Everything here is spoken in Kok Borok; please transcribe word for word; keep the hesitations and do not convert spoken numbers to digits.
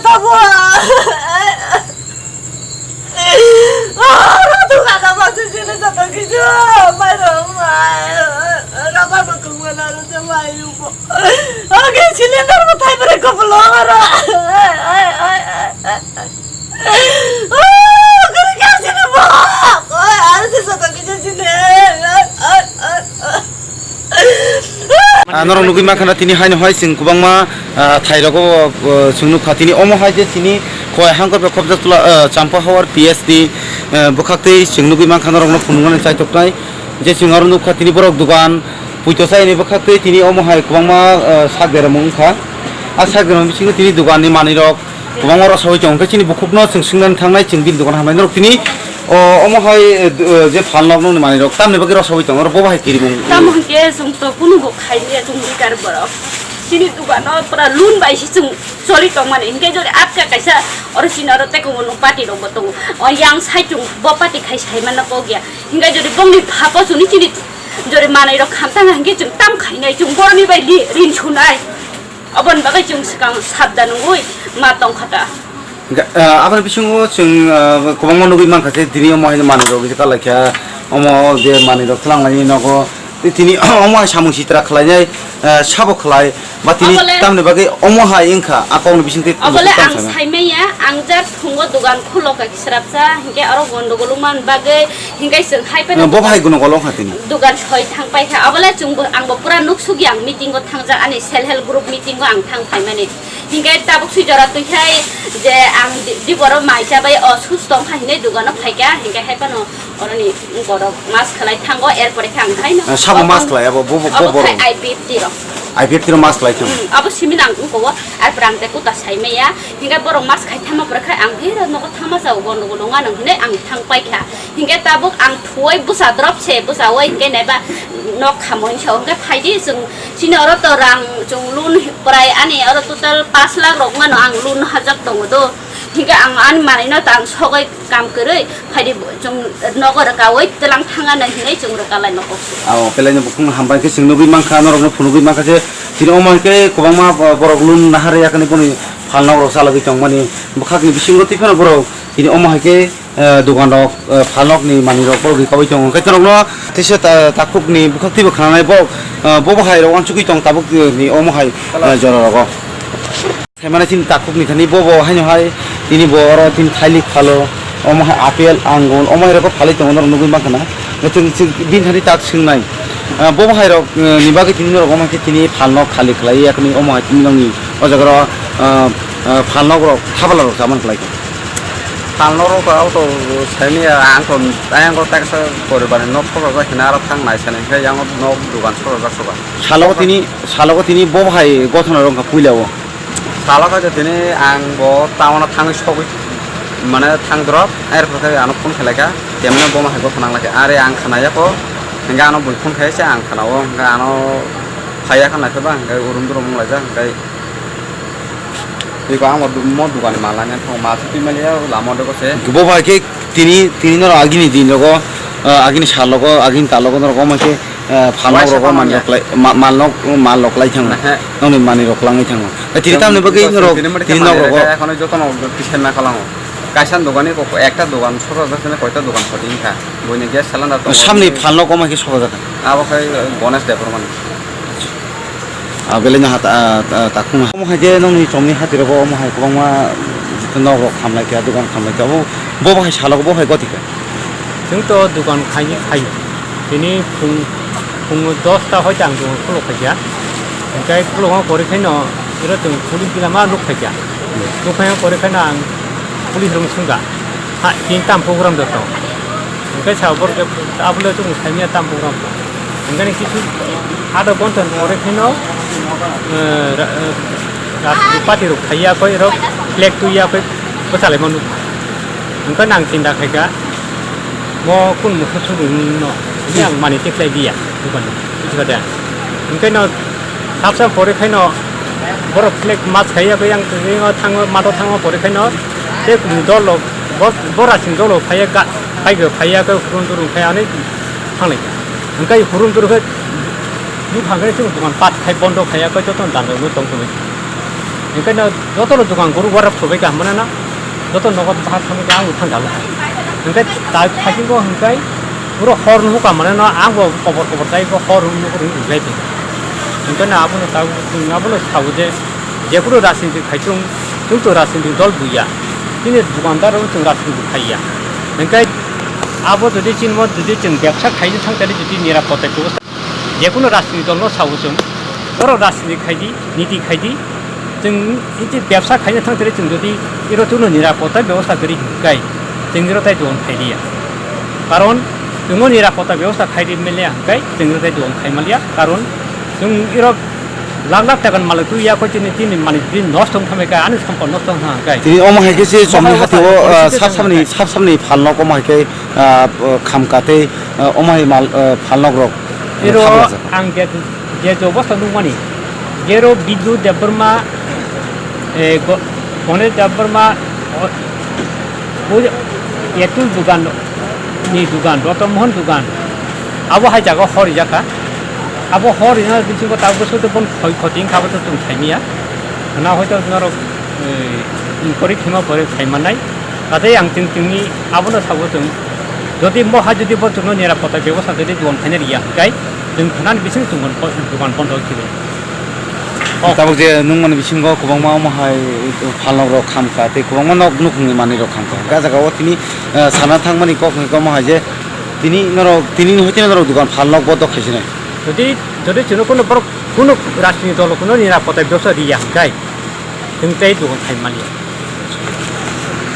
Tabo. Oro dukano baksa sini joto kisu. Mairok mai. Rama bakung mana ro se mai yubo. Oke, cylinder bo thai bere kopolo oro. Ai, ai, ai, ai, ai. Ah, norok nugwi mankha na tini haino hai chwng kwbangma, ah, thairogo, ah, chwng nukha tini omo hai je chini khowai hangkor bai khobjak tula, ah, Champa Hawar P S ni, ah, bwkhak twi chwng nugwi mankha norokno phunuknani chaitoknai je chwng aro nukha tini borok dugan puito chayani bwkhak twi tini omo hai kwbangma, ah, sak beramo wngkha. Ah sak beramo bisingo tini duganni manwirok kwbangma rosagwi tongo, hwnkhe chini bukhukno chwng swngna thangnai, chwng bini dogano hamnai. Norok tini, o, omo hai, e, d-, e, je phalnok nokni manwirok tamni bagwi rosagwi tongo, oro bo bahai kirimung. Tamo hwnkhe chwng to kunu bo khailiya, chwng bikar borok. Chini dogano pura loan bai se chwng choli tongmani. Hwnkhe jodi atka kaisa oro chini oro tei kwbangma party rok bo tongo. O yang saichung bo party khai sai manna kok ya. Hwnkhe jodi bongni phapo chwngni chini jodi manwirok khamtang hwnkhe chwng tam khainai, chwng boroni bai li-, rin sunai. Aboni bagwi chwng swkang sabda nungwi ma tongkha ta. Ga-, ah, aboni bisingo chwng, ah, kwbangma nugwi mankha je tini omo hai manwirok je kalaikha, omo je manwirok twlanglaini nogo, tei tini omo hai samung sitra khlainai, ah, sabo khlai, ba tini Abole tamni bagwi omo hai wngkha, a kokni bisingtwi Abole tamo ang sam saimaya. Saimaya, ang jak phungo dugan khulo kha srapsa, hinkhe oro gondogol wngmani bagwi, hinkhe chwng hai phano Ah, bo bahai guno golong kha tini. Dugan soi thang paikha, abole chwngbo, angbo pura nuksugwi ang meeting o thangjak, ani self help group meeting o ang thang phaimani. Hinkhe tabuk swi jora twi khai je ang di-, diboro mai chabai osusto wngkha hinwi dogano phaikha, hinkhe hai phano oroni borok mas khlai thango, er pore khe ang haino Ah, sabo mas khlai abo, bo, bo, bo abo khai borok. I P F T rok. I P F T rok mas khlai thang. Hmm, abo simi nang wngko o, er pore ang tei kuta sai maya, hinkhe borok mas khai thangma pore khai ang phiro nogo thangma chao, gondogol wngya nang hinwi ang thang paikha. Hinkhe tabuk ang thuwi bwsa drop se, bwsa oi hinkhe naiba nok khamwi hinwi sao, hinkhe phaidi chwng chini oro to rang chwng loan prai ani oro total pash lakh rok mano ang loan hajak tongo do. Hinkhe ang ani manwino to ang sogwi kam kwrwi phaidi chwng nogo rwkawi twlang thangano hinwi chwng rwkalai nogo. Ao, pelaino bukhung hambai khe chwng nugwi mankha, norokno phunugwi mankha je chini omo hinkhe kwbangma borok loan naharwi yakni boni phalnok rok chalogwi tongmani bwkhakni bisingo twi phano borok chini omo hai khe eh, dogan rok, eh, phalnok ni manwi rok borok rikawi tongo. Hwnkhe norokno teisa ta-, takhuk ni bwkhak twibo khnanai borok, eh, bo bo hai rok uansugwi tong tabuk ni omo hai, eh, jora rogo. Saimano chini takhuk ni thani bo bo haino hai tini bo oro tini thailik phalo, omo hai apple, angur, omo hai rok phalwi tongo norok nugwi mankha na. Chwng, chwng bini thani tak swngnai. Eh, bo bo hai rok, eh, ni bagwi tini norok omo khe tini phalnok khali khlai yakni omo hai tini nokni o jaga ro, eh, eh, phalnok rok thabala rok chamani khlai kha. Phalnok rok to auto saimaya, ang to ayang ko teksa poribar ni nok sokjak hina aro thang nai sani, hingke yang nok dogan sokjak soba. Salogo tini, salogo tini bo hai gothona rok wngkha puila o. Salogo je tini ang bo town o thangwi sogwi mane thang drop, er pore ano phone khlai kha, kemne bo ma hai gothona wng lai kha, are ang khna ya kho, hingke ano bui phone khai se ang khna o, hingke ano phai ya kha nai khe ba, hingke urum durum wng lai jak, hingke Tei ba ang mo mo dukan ni mal laina thang ma se twi mali ya lama o se. Bo bai khe tini, tini norok agini din rogo, ah, agini sal rogo, agini tal rogo norok omo khe, ah, phalnok rogo mal nok lai, ma-, mal nok, mal nok lai thango. Nokni manwi rok langwi thango. Tini tamni bagwi norok tini nok rogo. Ekhon joto no kisa ma khalango. Kaisa dogan ni kok ekta dogan soro jaga sene koita dogan khoti wngkha. Boini gas cylinder to. Samni phalnok omo khe soro jaga. Abo khai Ganesh Debbarma ni. Ah, belai no hata, ah, ah, takhuma. Omo hai je nokni chomni hati rogo omo hai kwbangma nok rok khamlai kha, dogan khamlai kha. Bo, bo hai salo bo hai goti kha. Chwng to dogan khaini khai. Tini phung, phung dos ta hoi tang dogan khuluk khai kha. Hingkai khuluk ma pori khai no, iro chwng police gila ma nuk khai kha. Nuk khai ma pori khai no ang police rong sungga. Ha, tin tam program do to. Hingke sa bor ke abole tu musaimia tam program. Hingke ni kisu ada bonton pore kheno, eh, ra-, eh, ra-, party rok khaiya koi rok flag tuya koi bwchalai manu. Hingke nang chinta khaika mo kun musa suru no yang mani te khlai dia bukan itu kata. Hingke no Sapsa pore khaino borok flag mas khaiya khe yang thango, mato thango pore khaino te dolo bo, bo rasing dolo phaiya ga, phaigo phaiya khe hurum durum khai ani thanglai. Hingkai hurum durum khe nuk hangkhe chwng dokan pat khai bondo khaiya khe joto dan rok tong tong. Hingke no joto no dogan guru warap sobai ka mane no, joto nogo bahar samui ka ang thang galo. Hingke tai phaisingo hingke puro hor nuhu ka mane no ang bo kobor kobor tai bo hor nuhu ring ring lai. Hingke no abono tau chwng abono sabo je, je kunu rajniti khai chwng, chwng to rajniti dol buya. Tini dukandar rok chwng rajniti khaiya. Hingke abo jodi chinmo jodi chwng bebsa khaina thang tari jodi nirapota bebosta. Jekunu rajniti dol no sao chwng, borok rajniti khai di, niti khai di, chwng niti bebsa khaina thang tari chwng jodi iro chwngno nirapota bebosta kwrwi hwnkhe chwng iro tai dogan khai liya. Karon chwngno nirapota bebosta khai di manya hwnkhe chwng iro tai dogan khai maliya. Karon chwng iro lakh lakh taka ni malik twi ya koi chini tini malik bini nosto wng thangbai kha, ani sampad nosto wng thangbai kha. Tini omo hai khe se chomni hatio, ah, sab samni, sab samni phalno omo hai khe, ah, khamka tei, ah, omo hai mal, ah, phalnok rok. Ero ang je, je, je obostha nukmani, jero Bidyu Debbarma, eh, Go-, Ganesh Debbarma, o, o, Etul dugan ni dugan, Roton Mohon dugan, abo hai jaga hor rijak kha. Abo hor rina bisingo tabuk sote bon khoi khoti wngkha, abo to chwng saimanya. Hwna hoito norok, eh, inquiry khaima pore saimannai. Katai ang chwng chwngni abono sabo chwng. Jodi moha jodi bo chwngno nirapota bebosta jodi dugan khaina riya hwnkhe, chwng khwnani bising chwng bon-, dugan bondo khibi. Oh. Tabuk je nung mani bisingo kwbangma omo hai phalnok rok khamkha tei kwbangma nok nukhungni manwi rok khamkha. Hwnkhe ah jaga o tini, eh, sana thangmani kok hwnkhe omo hai je tini norok, tini ni hoiteno norok dugan phalnok bondo khaisinai. Jodi, jodi chwngno kunu borok, kunu rajniti dolo kunu nirapota bebosta riya hwnkhe, chwng tei dugan khai maliya.